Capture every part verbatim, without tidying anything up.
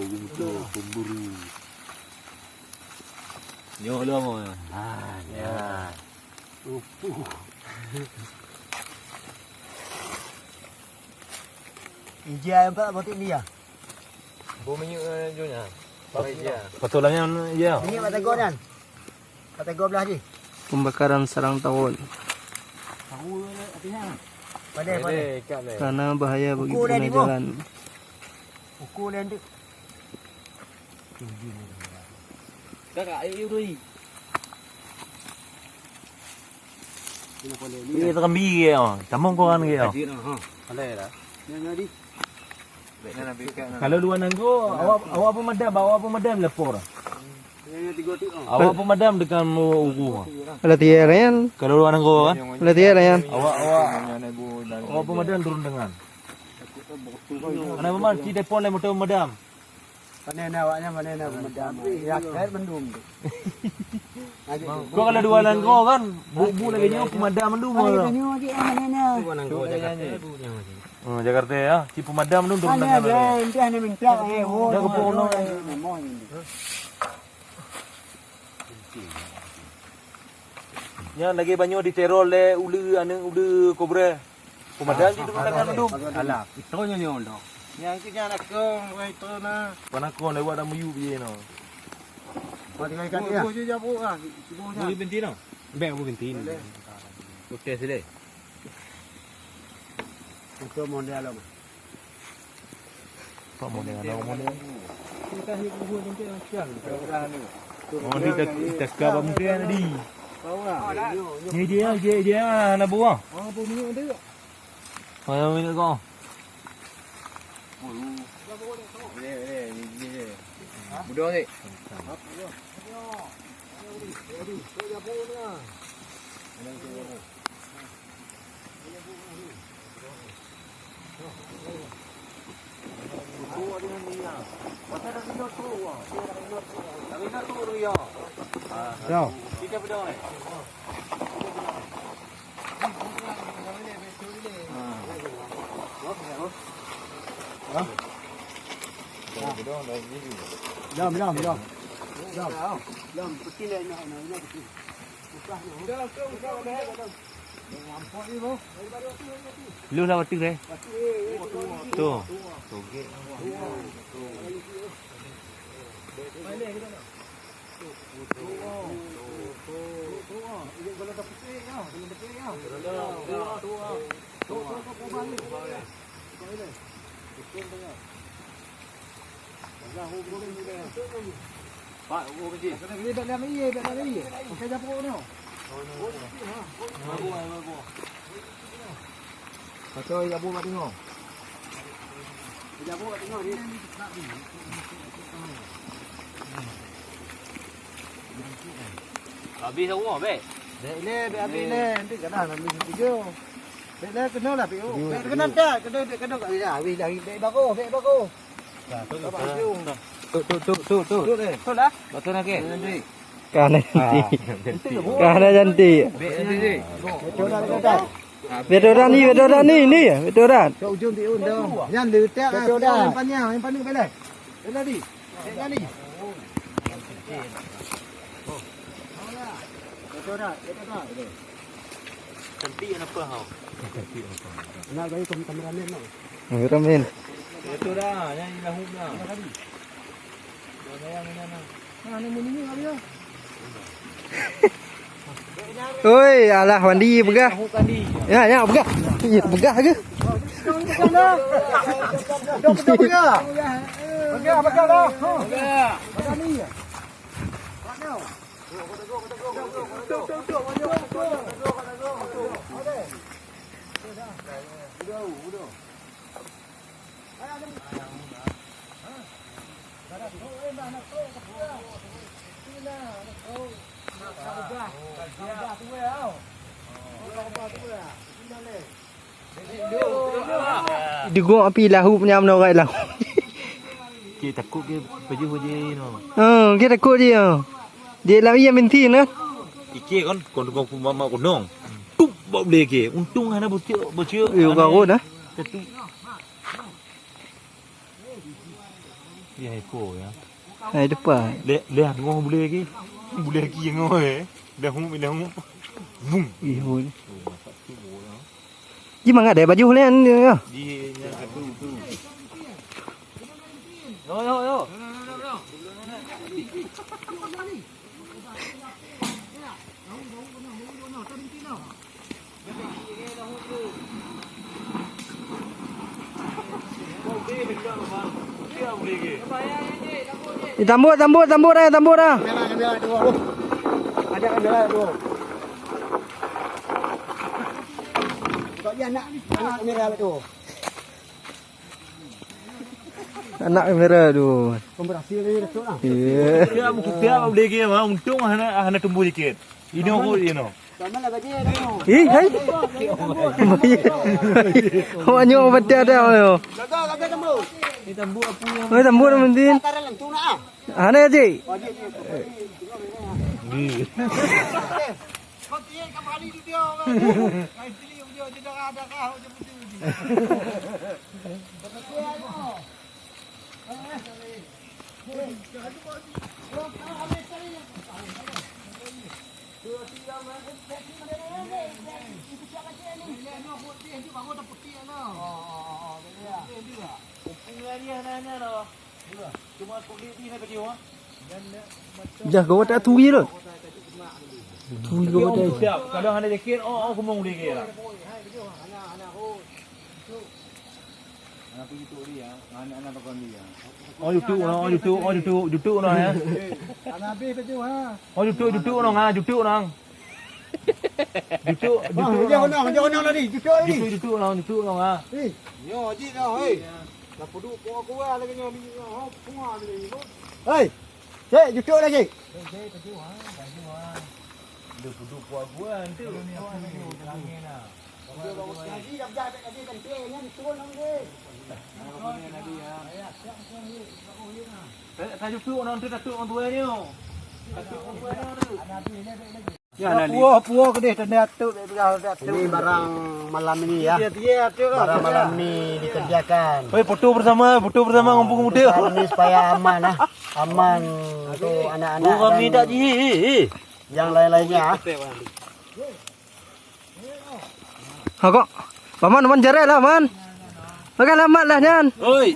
Betul pemburu. Nyoe lom. Ha, ya. Upuh. Ija empat botik dia. Bu minyeuk, eh, jun, ah. Pakai ija. Betul lah nyan, ija. Minyeuk bak tegoe nyan. Bak tegoe blah jih. Pembakaran sarang tawon. Tahu lah artinya. Pandai, pandai. Karena bahaya bagi pengguna jalan. Ukur dia tu. Kakak, ayo, ayo, ayo. Ini terambi ke, oh. Tamong korang ke, oh. Pandai dah. Kalau luar nanggo, awak, awak pemadam, awak pemadam lapor. Awak pemadam dengan uruh. Latihan kan? Kalau luar nanggo kan? Latihan kan? Awak, awak, awak pemadam turun tangan. Anak pemadam, ci telepon lé motor pemadam. Pane na awaknyan, pane na pemadam. Ya, kait mendung tu. Kau kalau dua nanggo kan, bu-bu lagi nyoe pemadam mendung. Pane nyoe cik, pane na. Dua nanggo Jakarta. Oh, Jakarta ya, ci pemadam mendung turun tangan. Dah minta, eh, oh. Dah kepung nong. Nyan lagèe banyoe diteror lé uleue, aneuk uleue kobra. Pemadam jih turun tangan mandum. Alah, itu nyoe nyoe dah. Nyang keu nyan akong, wah itu na. Pan akong lewat dah meyup je no. Buat tinggal ikan dia. Buat je jabuk ah. Boleh berhenti no. Bek aku berhenti. Okey, sila. Itu mau dia lama. Pak mau dengan orang mana? Oh, di tak tak kau mungkin tadi. Ni dia, dia, dia anak buah. Oh, apa minyak dia? Oh, yang minyak kau. Budak ni. Yo. Lom, lom, lom. Lom. Lom, peti lé, nak, nak, nak peti. Lu lah baterai. Tu. Togek. Pak, oh, kecil. Kena beli bak dalam air, bak dalam air. Pakai dapur ni. Pakai dapur bak tengah. Dapur bak tengah ni. Habis semua, bek? Bek ni, bek habis ni. Nanti kena habis tiga. Bek ni kena lah, bek. Bek kena tak? Kena, bek kena kat sini. Habis dah, bek bagus, bek bagus. Tu, tu, tu, tu, tu. Tu dah. Betul nak ke? Ka na jantik. Ka na jantik. Betul dah ni, betul dah ni, ni, betul dah. Kat ujung tiun dah. Yang letak lah, yang panjang, yang panjang belai. Belai ni. Belai ni. Betul dah, betul dah. Cantik kenapa hau? Nak bagi kameramen nak. Kameramen. Betul dah, yang ilah hub dah. Oi, alah Wandi peugah. Ya, ya peugah. Iya, peugah ke? Digong api lahu punya meunorai lahu. Cik takut ke baju-baju no. Ha, ke takut dia. Dia lari yang binti nah. Ike kan kon kon mama kunong. Tup bak boleh ke. Untung hana bocor bocor. Yo garot dah. Tetu. Ya, iko ya. Hai depan. Leh, leh ngoh boleh lagi. Boleh lagi ngoh eh. Dah hum, dah hum. Bum. Ih, hum. Ji mangat deh baju ni ya. Di nya satu tu. Yo, yo, yo. Eh, tambuk, tambuk, tambuk dah, tambuk dah. Kamera, kamera dua. Ada kamera dua. Kau dia anak, anak kamera tu. Anak kamera tu. Pemberhasil ni, Datuk, lah. Ya. Tiap, tiap boleh game, ha, untung hana, hana tumbuh sikit. Ino kot, ino. Sama lah bajik, Datuk. Ih, hai. Awak nyoe baca dah, yo. Gagal, gagal tembus. Ni tambuk apa yang Oh, tambuk dah penting. Tarik langsung nak, ah. Hana, cik. Oh, dia, dia. Di. Kau tiap kembali tu dia, kan? Kau tiap dia, dia darah, darah, macam tu. Jah gawat tak turi tu. Turi gawat tak. Siap. Kadang hana jaket, oh, oh, kumong boleh kira. Oh, jutuk noh, oh, jutuk, oh, jutuk, jutuk noh, ya. Hana habis baju, ha. Oh, jutuk, jutuk noh, ha, jutuk noh. Jutuk, Bang, jutuk jauh noh. Nang, jauh nang tadi. Jutuk tadi. Jutuk, jutuk noh, jutuk noh, ha. Eh. Nyoe jih noh, hei. Dah puduk poh gua lagi nyoe, nyoe, ha, poh lagi nyoe. Hei. Cek, jutuk lagi. Hei, hei, baju, ha, baju, ha. Dah puduk poh gua, tu. Puwoe, puwoe keudeh teuntèe ateueh, bèk peugah ateueh. Ini barang malam ini ya. Barang malam ini dikerjakan. Oi, foto bersama, foto bersama ngumpul-ngumpul. Ini supaya aman ah. Aman untuk anak-anak dan yang lain-lainnya ah. Ha kok? Paman, paman jarang lah, Man. Pakai lamat lah nyan. Oi.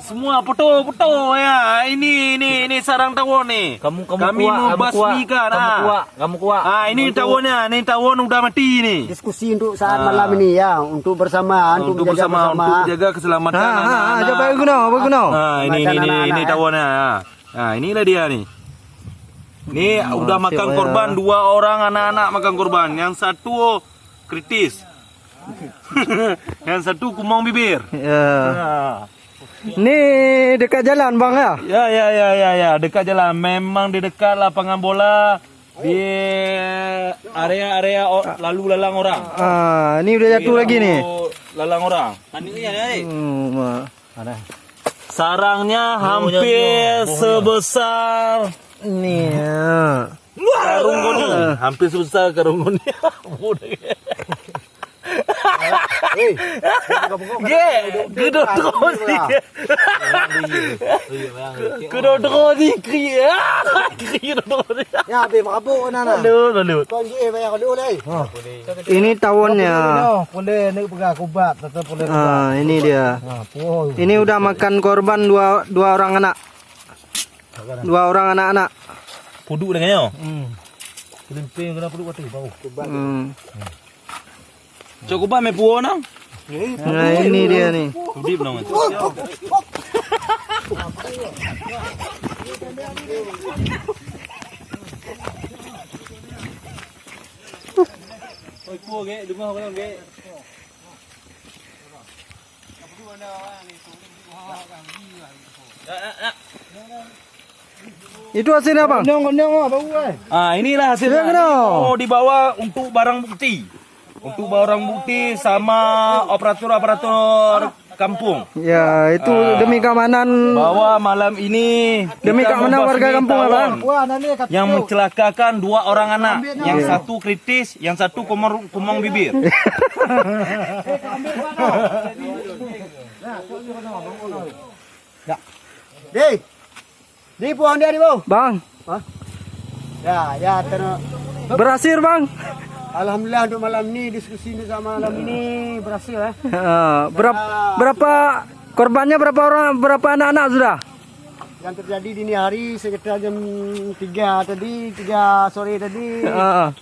Semua foto-foto ya. Ini, ini, ini sarang tawon ni. Kamu, kamu Kami kuat, kamu kuat, membasmikan, kamu ah. kuat, kamu kuat. Ah, ini Untuk tawonnya, ini tawon udah mati ni. Diskusi untuk saat Ah. malam ini ya, untuk bersama, untuk Untuk menjaga bersama, bersama. untuk jaga keselamatan Ha, ha, anak-anak. ha, coba guna, apa guna? Ah, ini, Makan ini, ini, anak-anak, ini ya. tawonnya. Ah. Ha, inilah dia ni. Ni udah makan korban, dua orang anak-anak makan korban. Yang satu kritis. Yang satu kumong bibir. Ya. Ha. Ni dekat jalan, Bang, ya? Ya, ya, ya, ya, ya. Dekat jalan. Memang di dekat lapangan bola, di area-area o-, lalu lalang orang. Ah, ni udah jatuh Di lagi ni. lalu lalang orang. Hmm, ma. Ada. Sarangnya hampir sebesar ni, ya. Karung koni. Hampir sebesar karung koni. Hei. Gek, gedok terus. Gedok terus ni, kri. Ah, kri gedok terus ni. Ya, habis mabuk anak-anak. Aduh, aduh. Kau ni, eh, bayar dulu, eh. Ha. Ini tawonnya. Boleh, boleh, ni pegang kubat, tetap boleh kubat. Ah, ini dia. Ha, puwoe. Ini udah makan korban dua, dua orang anak. Dua orang anak-anak. Puduk dengan nyoe. Hmm. Kelimping kena puduk batu, bau. Hmm. Cok kubat meh puwoe nang. Nah, ini dia ni. Udip nang. Oi, puwoe gek, dengoh kau gek. Itu hasilnya, Bang? Konyong, konyong, ah, bau, eh. Ah, inilah hasilnya. Ya, kenapa? Oh, dibawa untuk barang bukti. Untuk barang bukti sama operator-operator kampung. Ya, itu Ah. demi keamanan. Bahwa malam ini Demi kita keamanan warga membasmi kampung, tawon Abang. Wah, nanti kata yang tu. mencelakakan dua orang anak. Ambil Yang dah. satu kritis, yang satu kumong, kumong bibir. Eh, kau ambil mana? Nah, kau ambil mana? Abang, mana? Dak. Di. Di puang dia di bawah. Bang. Hah? Ya, ya, ter- Berhasil, Bang. Alhamdulillah, untuk malam ni, diskusi untuk malam ini berhasil, eh. Ha, berap-, Ah. berapa korbannya, berapa orang, berapa anak-anak sudah? Yang terjadi dini hari sekitar jam tiga tadi, tiga sore tadi. Ha.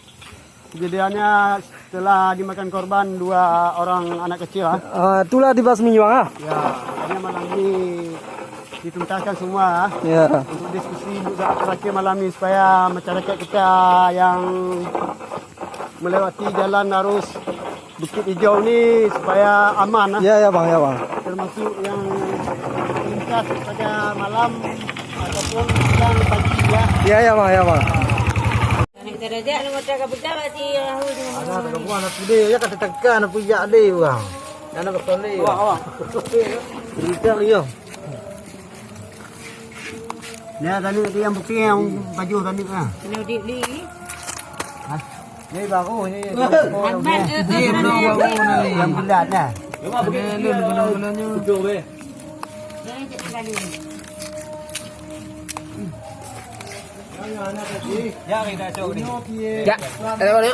Kejadiannya setelah dimakan korban dua orang anak kecil, ah. Ah, itulah dibasmi juang, ah. Ya, makanya malam ni dituntaskan semua, ah. Ya. Untuk diskusi untuk saat terakhir malam ni supaya masyarakat kita yang melewati jalan arus Bukit Hijau ni supaya aman, ah. Ya, ya, Bang, ya, Bang. Termasuk yang melintas pada malam ataupun siang pagi, ya. Ya, ya, Bang, ya, Bang. Aneuk darajat, aneuk mata ka peugah bak si Rahu tu. Ada tak buah nak pidih, ya kata tekan nak pijak deh orang. Dan nak kepala. Wah, wah. Cerita dia. Ni tadi tu yang putih yang baju tadi ah. Kena udik beli. Hah? Ni baru ni. Abang, eh, Ni eh, belum eh, baru ni. Yang bulat dah. Memang pergi dia. Ujung weh. Jangan cakap kali. Ya, kita cok ni. Ya, ada mana?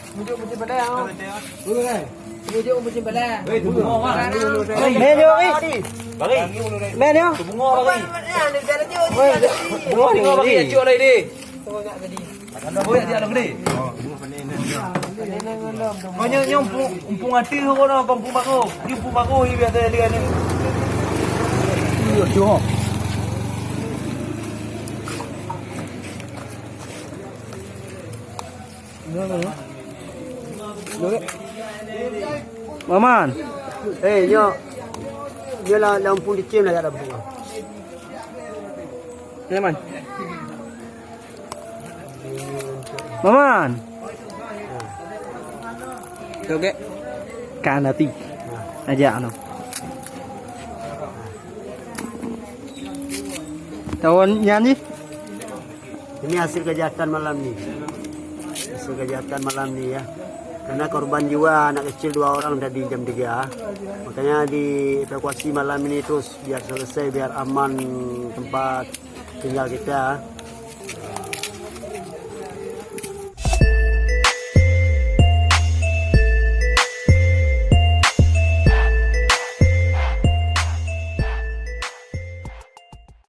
Tunjuk putih padah, oh. Tunjuk putih padah. Hei, tu bunga, Wan. Menu ni. Bagi. Menu. Tu bunga, bagi. Bunga ni, bagi. Cok lagi ni. Boy, dia dalam ni. Banyak nyong pung, pung hati kau dah, kau pung baru. Dia pung baru, dia biasa dia ni. Iya, cuma. Maman. Eh, nyo. Nyo lah, lah pung dicem lah, tak ada pung. Maman. Maman. Joget. Kan hati. Ajak no. Tahun nyan ni. Ini hasil kejahatan malam ni. Hasil kejahatan malam ni ya. Karena korban jiwa anak kecil dua orang tadi jam tiga. Makanya dievakuasi malam ini terus biar selesai, biar aman tempat tinggal kita.